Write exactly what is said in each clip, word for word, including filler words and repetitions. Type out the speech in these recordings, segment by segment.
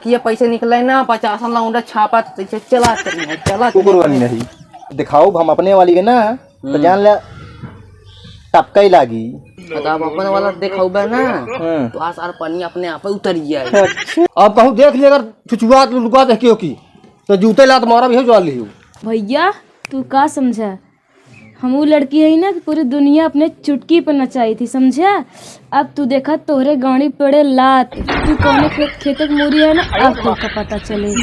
कि ये पैसे निकले ना, पचासन लौंडा छापा, तो चला चली है, चला चली कुकुर बन है। नहीं। दिखाओ हम अपने वाली के ना, तो हम्म। जान ले, टपका ही लागी। बताओ, अपन वाला देखाउबे ना, हम्म। तो आसार पानी अपने आप उतर जाए। अच्छा। अब कहूँ देख ले, अगर छुछुआ लुका देख के हो की, तो जूते लात मारा भी हो, जो लियो। भैया, तू का समझा? हम उ लड़की है ना कि पूरी दुनिया अपने चुटकी पे नचाई थी, समझा? अब तू देखा, तोहरे गाड़ी पड़े लात। तू कौने खेत, खेते के मूरी है ना, अब तोहका पता चले।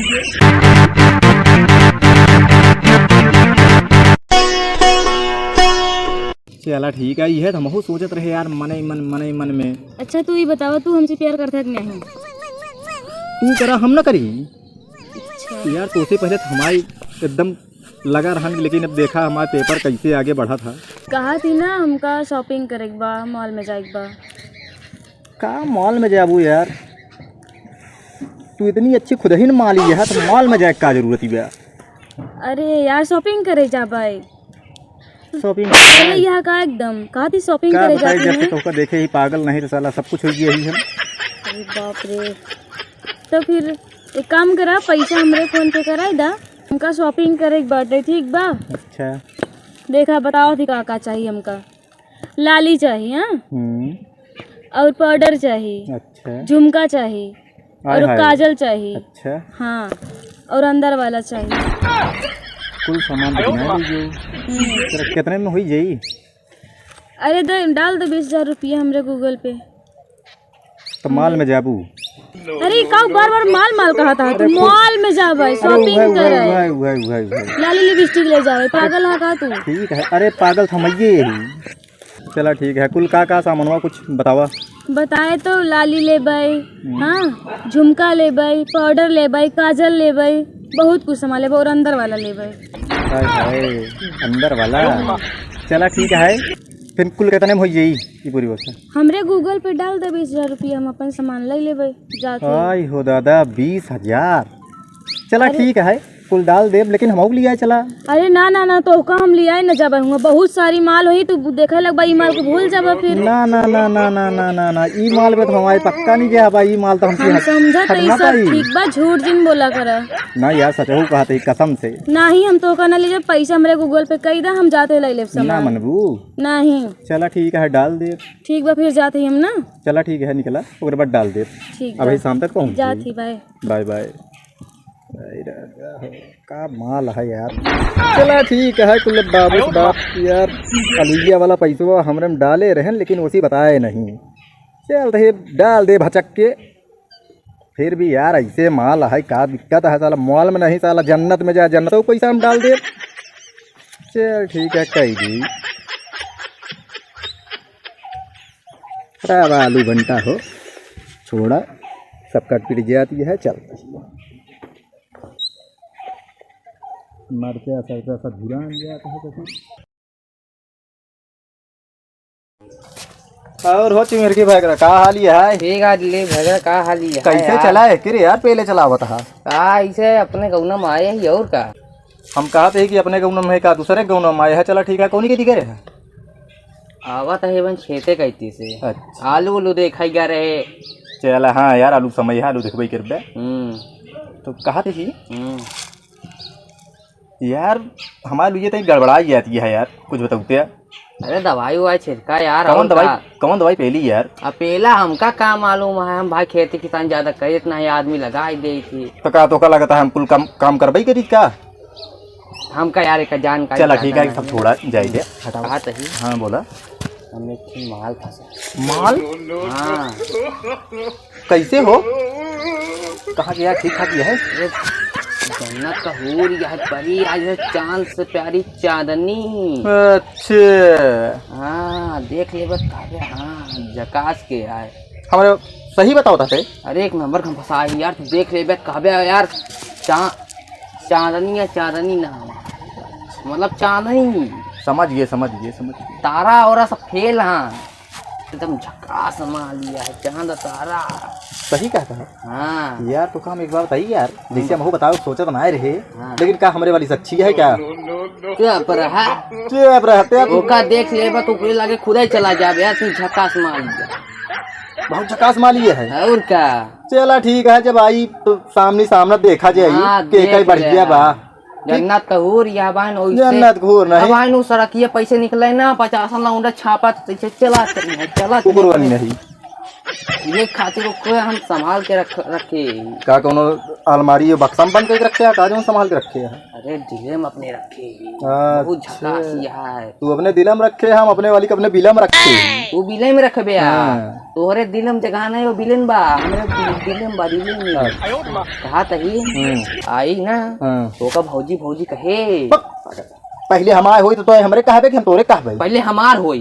चला ठीक है, यह तो हमहू सोचत रहे यार, मने मन, मने मन में। अच्छा, तू ये बतावा, तू हमसे प्यार करता है कि नहीं? तू करा, हम ना करी। अच्छा। यार, तोसे पहले तो हमारी एकदम लगा रहन, लेकिन अब देखा हमार paper कैसे आगे बढ़त है। कहा थी ना, हमका shopping करे के बा, mall में जाए के बा। का mall में जाबू यार, तू इतनी अच्छी खुद ही न माली है, तो mall में जाए का जरूरत ही बा? अरे यार, shopping करे जाबे। Shopping अरे यहाँ का एकदम, कहा थी shopping का करे बताई, जाती जब से हैं। तोहका देखे ही पागल, नहीं तो साला सब कुछ हो गया ही हम। अरे बाप रे, तो फिर एक काम करा, पैसा हमरे phone पे कराई दा, हमका shopping करे के बाटे, ठीक बा? अच्छा। देखा, बताओ थी का का चाहिए हमका। लाली चाहिए, हाँ? हम्म। और powder चाहिए। अच्छा। झुमका चाहिए। हाय और हाय। काजल चाहिए। अच्छा। हाँ, और अंदर वाला चाहिए। कुल सामान तो गिना लीजिए। हम्म। तेरा कितने में हुई जाई? अरे दे, डाल दे बीस हजार रुपया हमरे Google पे। तो mall में जाबू? अरे, काऊ बार-बार mall, mall कहत ह तू? अरे, कुछ mall में जाबे, अरे, shopping उहे, उहे, करे। उहे, उहे, उहे, उहे। लाली lipstick ले जाबे, पागल ह का तू? ठीक है, अरे, पागल थमइये यही। चला, ठीक है, कुल का, का सामानवा कुछ बतावा। बताए तो लाली लेबे, हम्म। हाँ, झुमका लेबे, powder लेबे, काजल लेबे, बहुत कुछ सामान लेबे और अंदर वाला लेबे। हाय, हाय, अंदर वाला। चला, ठीक है, फिर कुल कितने में हो जाई? ई पूरी व्यवस्था। हमरे Google पे डाल दे बीस हजार रुपया, हम अपन सामान ले लेबे जाके। आई हो दादा, बीस हजार। चला अरे। ठीक है, कुल डाल देब, लेकिन हमहू के लिए चला। अरे ना, ना, ना, तोहका हम लियाए न जाबे हुआ, बहुत सारी माल होई, तू देखे लगबा, ई माल को भूल जाबा फिर। ना, ना, ना, ई माल पे तो हमारे पक्का नहीं गया बा, ई माल तो हमसे हम हट-, समझत हटना ई सब पाई। ठीक बा, झूठ जिन बोला करा। ना यार, सचहू कहत ही कसम से। नाही, हम तोहका ना ले जाब, पैसा हमरे Google पे कई दा, हम जाते ले लेब ना सामान। मनबू? नाही। चला ठीक है, डाल देब। ठीक बा, फिर जात ही हम ना। चला ठीक है, निकला, ओकरे बाद डाल देब। ठीक अबही बा। शाम तक पहुँच जात जाई। ही, bye। Bye bye। अरे राजा हो, का माल है यार। चला ठीक है, कुल बाबू से बात यार, अलुइया वाला पैसवा हमरे में डाले रहन, लेकिन उसी बताए नहीं। चल रहे, डाल दे भचक के। फिर भी यार, ऐसे माल है, का दिक्कत है साला, mall में नहीं साला, जन्नत में जा, जन्नत को पैसा हम डाल दे। चल ठीक है, कही दी। अब आलू भंटा हो, छोड़ा, सबका पिट जाती है, चल। मरचा सरचा सब धुरान जात है तो फिर। और हो चिमिरकी भैगरा, का हाल ही है? ठीक है, ले भैगरा, का हाल ही है कैसे यार? चला है? किरे यार, पहले चलावत हा। का इसे अपने गौना में आए ही और का? हम कहत ही कि अपने गौना में है का, दूसरे गौना में आए है। चला ठीक है, कौनी के दिखे रहे? आवत है बन खेते कहती से। अच्छा। आलू उलू देखा ही गा रहे। चला हाँ यार, आलू समय है, आलू देखबे करबे। हम्म। तो कहत ही कि हम्म। यार, हमारे लिए तो गड़बड़ाई जाती है यार, कुछ बताओ तो यार। अरे, दवाई उवाई छिड़का यार, कौन और दवाई, का? कौन दवाई पेली यार? अब पेला हमका का मालूम है, हम भाई खेती किसान ज्यादा करे इतना ही आदमी लगा ही दे थी। तो का, तो का लगता है हम कुल काम, काम करबे ही करी का? हमका यार एक जानकारी चला ज्यादा ठीक है, नहीं सब है। छोड़ा जाए दे। हटाओ। बात है। हाँ, बोला। हम एक ठे माल फंसा। माल? हाँ। कैसे हो? कहाँ गया? ठीक ठाक ही है? अरे, जन्नत का हूर, यह परी, आज है चांद से प्यारी चांदनी। अच्छा। हाँ, देख ले बस, काबे, हाँ, झकास के आए। हमारे सही बताओ था ते? अरे, एक नंबर का हम फंसा है यार, तू देख ले बस, काबे यार, चा-, चांदनी या चांदनी ना, मतलब चांदनी। समझ गए, समझ गए, समझ गए। तारा और सब फेल, हाँ। एकदम झकास माल लिया है, चांद तारा। सही कहता है। हाँ। यार, तो काम एक बार बताइए यार, जैसे हम बताओ, सोचत ना आए रहे, हाँ। लेकिन का हमरे वाली सच्ची है क्या? चुप रहा। चुप रहा, ते ओका देख लेबा तो ओकरे लागे खुदा ही चला जाबे यार, तू झकास माल लिया। बहुत झकास माल ये है। और का? चला ठीक है, जब आई तो सामने सामने देखा जाई, हाँ, के देख कई बढ़िया ले। बा। जन्नत का हूर या बान ओइसे। जन्नत का हूर नहीं। अब आइन उ सड़किया पैसे निकले ना, पचास लौंडा छापा तो ऐसे चला चली है, चला कुकुर चली बनी है। नहीं। ये खातिर ओके हम संभाल के रख, रखे। का कोनो अलमारी या बक्सा में बंद करके रखे है, का जो संभाल के रखे है? अरे दिले में अपने रखे हैं। अच्छा। बहुत झकास ये है। तू अपने दिले में रखे, हम अपने वाली के अपने बिले में रखे हैं। तू बिले में रखबे आ। हाँ। तोहरे दिल में जगह नहीं, वो बिलिन बा, हमरे दिल में बा, दिल में। अच्छा। कहा तही, हम्म। आई ना, हाँ। तो का भौजी, भौजी कहे। बक, पहले हमार होई तो, तो हमरे कहबे कि हम तोरे कहबे? पहले हमार होई।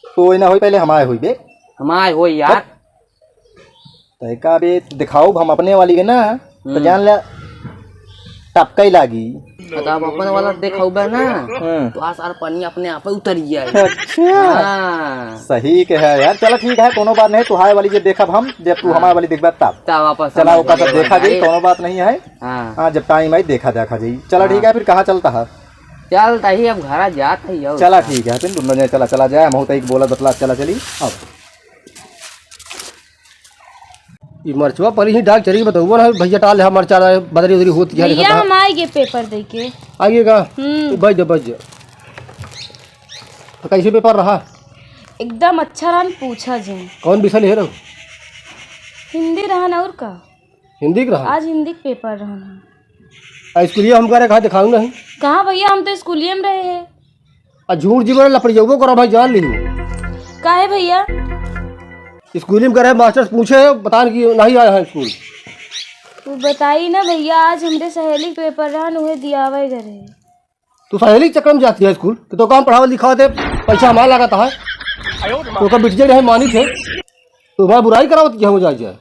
तो ना होई, पहले हमार होई बे। हमार होई यार। बक। तय का बे, दिखाओ हम अपने वाली के ना, तो हम्म। जान ले, टपका ही लागी। तो अब अपन वाला देखौबे ना, हम्म। तो आ सार पानी अपने आप उतर जाए। अच्छा। हाँ। सही के है यार, चला ठीक है, कोनो बात नहीं, तुहार वाली जब देखब हम, जब तू हाँ। हमार वाली देखबे तब। तब वापस चला, हम ओका सब देखा जाई, भाई। कोनो बात नहीं है। हाँ। हाँ, जब टाइम आई देखा, देखा जाई। चला हाँ। ठीक है, फिर कहाँ चलता है? चलता ही अब घरा जात है यो। चला ठीक है, फिर दोनों जने चला, चला जाए, हम होता ही बोला बतला, चला चली। अब ई मरचवा पर ही डाक चरी बतौबो ना, भैया टाल है मरचा रहा है, बदरी उदरी होती है, भैया, देखा हम आए गए पेपर दे के। आइए का? हम्म। बैठ जा, बैठ जा। तो कैसे पेपर रहा? एकदम अच्छा रहा, पूछा जी। कौन विषय ले रहो? हिंदी रहन और का? हिंदी के रहा? आज हिंदी के पेपर रहन। आ, स्कूलिया हम करे कहाँ दिखाऊ नहीं? कहाँ भैया, हम तो स्कूलिया में रहे हैं। आ झूठ जी बोले लपड़ियौबो करो भाई, जान ली। काहे भैया? स्कूल में करे, मास्टर से पूछे, बता कि नहीं आया है स्कूल। तू बताई ना भैया, आज हमरे सहेली के पेपर रहन, उहे दियावे गए रहे। तू सहेली के चक्कर में जाती है स्कूल कि तो काम पढ़ावे लिखावे थे, पैसा हमारा लागत है। तो का बिटिया नहीं मानी थे, तो भाई बुराई करावत क्या हो जाए जाए?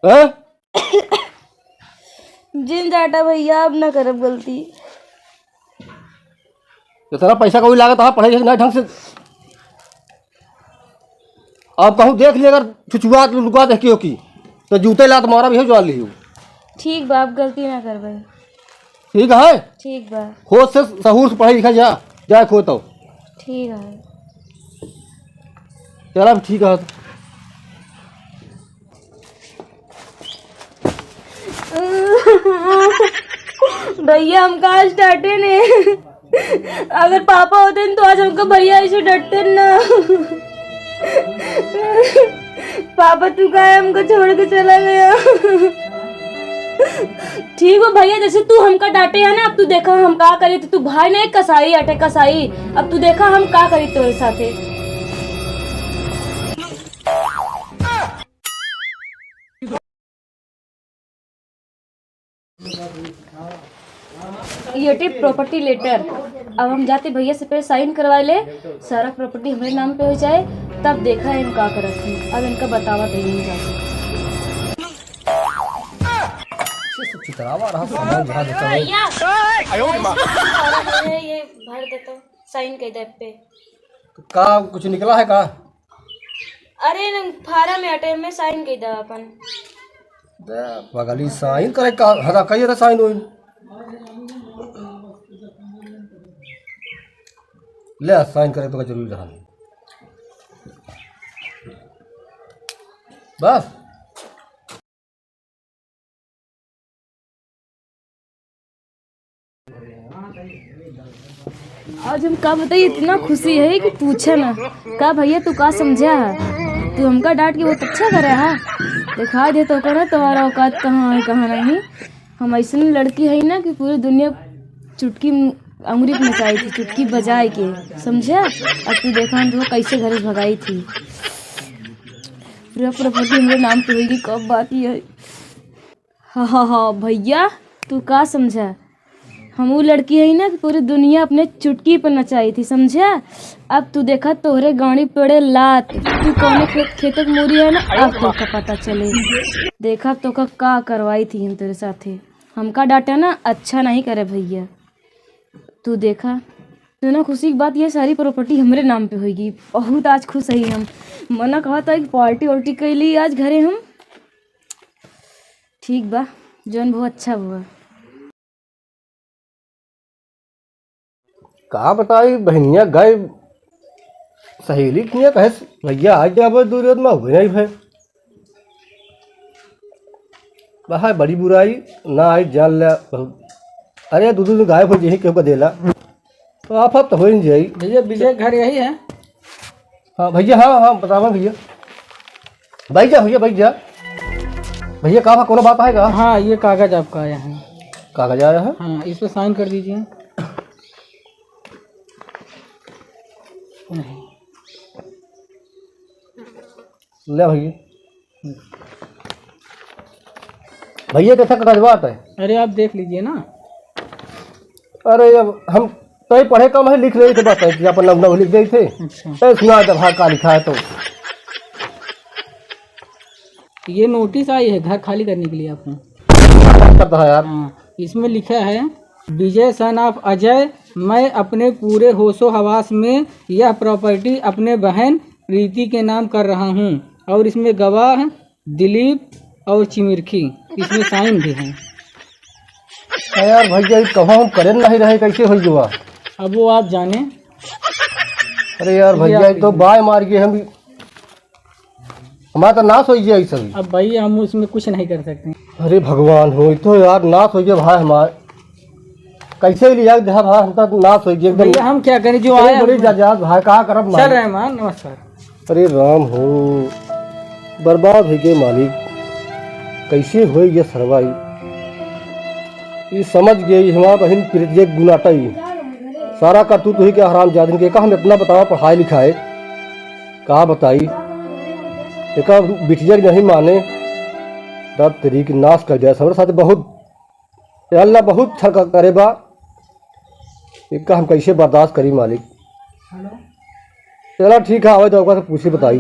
हैं? जिन जाटा भैया, अब ना करब गलती। इतना पैसा कौड़ी लागत है, पढ़ाई लिखाई ना ढंग से। अब कहूँ देख ले, अगर छुछुआ लुका देख के हो की, तो जूते लात मारा भी हो, जान लियो। ठीक बा, अब गलती ना करबे। ठीक है? ठीक बा। होश से, सहूर से पढ़ाई लिखा जा, जाए खो तो। ठीक है। चल अब ठीक है। भैया, हमका आज डांटे ने। अगर पापा होते न, तो आज हमका भैया ऐसे डटते न। पापा, तू काहे हमका छोड़ के चला गया? ठीक हो भैया, जैसे तू हमका डांटे है ना, अब तू देखा हम का करी। तो तू भाई नहीं, कसाई अटे कसाई। अब तू देखा हम का करी तोरे साथे। ये टे प्रॉपर्टी लेटर। अब हम जाते भैया से पहले साइन करवा ले, सारा प्रॉपर्टी हमारे नाम पे हो जाए, तब देखा है हम का करत हैं। अब इनका बतावा तो यहीं जाके। चितरावा रहा सामान जहाँ देता है। भैया, ये भर देता हूँ, साइन कर दे पे। तो का कुछ निकला है का? अरे न, फार्म है, अटे में साइन कई दा अपन। दे, पगली साइन करे का, हदा कहिए तो साइन होई। ले, साइन करे तो जरूरी रहा। बस। आज हम का बताई, इतना खुशी है कि पूछे ना। का भैया, तू का समझा है? तू हमका डांट के बहुत अच्छा करे है। दिखा दे तो करा तुम्हारा औकात कहाँ है, कहाँ नहीं। हम ऐसन लड़की है ना कि पूरी दुनिया चुटकी अंगुरी पे नचाई थी, चुटकी बजाए के, समझा? अब तू देखा हम तुमको कैसे घर से भगाई थी। पूरा प्रॉपर्टी हमरे नाम पे होगी, कब बात ये है। हा, हा, हा, भैया, तू का समझा? हम उ लड़की है ना कि पूरी दुनिया अपने चुटकी पर नचाई थी, समझा? अब तू देखा तोहरे गाड़ी पड़े लात, तू कौने खेत, खेते के मूरी है ना, अब तोका पता चले। देखा तोका का करवाई थी हम तेरे साथे। हमका डांटा ना अच्छा नहीं करे भैया। तू देखा, इतना खुशी की बात, ये सारी प्रॉपर्टी हमरे नाम पे होगी। बहुत आज खुश है हम। मना कहा था कि पार्टी वार्टी कैली आज घरे हम। ठीक बा, जौन बहुत अच्छा हुआ। का बताई बहनिया, गए सहेली किया कहे भैया आ गया, अब दूर में हुए नहीं भाई। वह बड़ी बुराई ना आई, जान ले बहुत। अरे, दो दो दिन गायब हो जाई, केहू का देला, तो आफत तो हो ही जाई। भैया, विजय घर यही है? हाँ भैया, हाँ, हाँ, बतावा भैया। बैठ जा भैया, बैठ जा। भैया, का बा, कोनो बात आएगा? हाँ, ये कागज आपका आया है। कागज आया है? हाँ, इस पे साइन कर दीजिए। नहीं। ले भैया। भैया, कैसा कागज बात है? अरे, आप देख लीजिए ना। अरे, अब हम तय पढ़े कम है, लिख रहे थे, बात है कि अपन नाम, नाम लिख रहे थे। अच्छा। ए, सुना दे भाई, का लिखा है तो। ये नोटिस आई है घर खाली करने के लिए आपको। करता है यार। हाँ, इसमें लिखा है, "विजय son of अजय, मैं अपने पूरे होशो हवास में यह प्रॉपर्टी अपने बहन प्रीति के नाम कर रहा हूँ और इसमें गवाह दिलीप और चिमिरखी, इसमें साइन भी हैं।" अरे यार भैया, ये कहो हम करे नहीं रहे, कैसे हो गया? अब वो आप जाने। अरे यार ये भैया, आप ये तो बाय मार गए हम, हमारा तो नाश हो गया ये सब। अब भाई, हम उसमें कुछ नहीं कर सकते। अरे भगवान हो, ये तो यार नाश हो गया भाई हमारा। कैसे लिया दे भाई, हम तो नाश हो गया एकदम। भैया, हम क्या करें, जो इतनी आया बड़ी हम जायदाद भाई, का करब चल मालिक? रहे हैं माँ, नमस्कार। अरे राम हो, बर्बाद हो गए मालिक, कैसे हो गया सरवा ई? ई समझ गए, ई हमारा बहिन प्रीतिया के गुनाटा ई। सारा करतूत ही के हराम जादिन के, का हम इतना बतावा पढ़ाई लिखाए, का बताई? एका बिटिया के नहीं माने, तब तेरी के नाश कर दिया, सबरे साथ बहुत, ए अल्लाह, बहुत छल क-, करे बा, एका हम कैसे बर्दाश्त करी मालिक? हेलो। चला ठीक है, आवे तो ओकरा से पूछी बताई।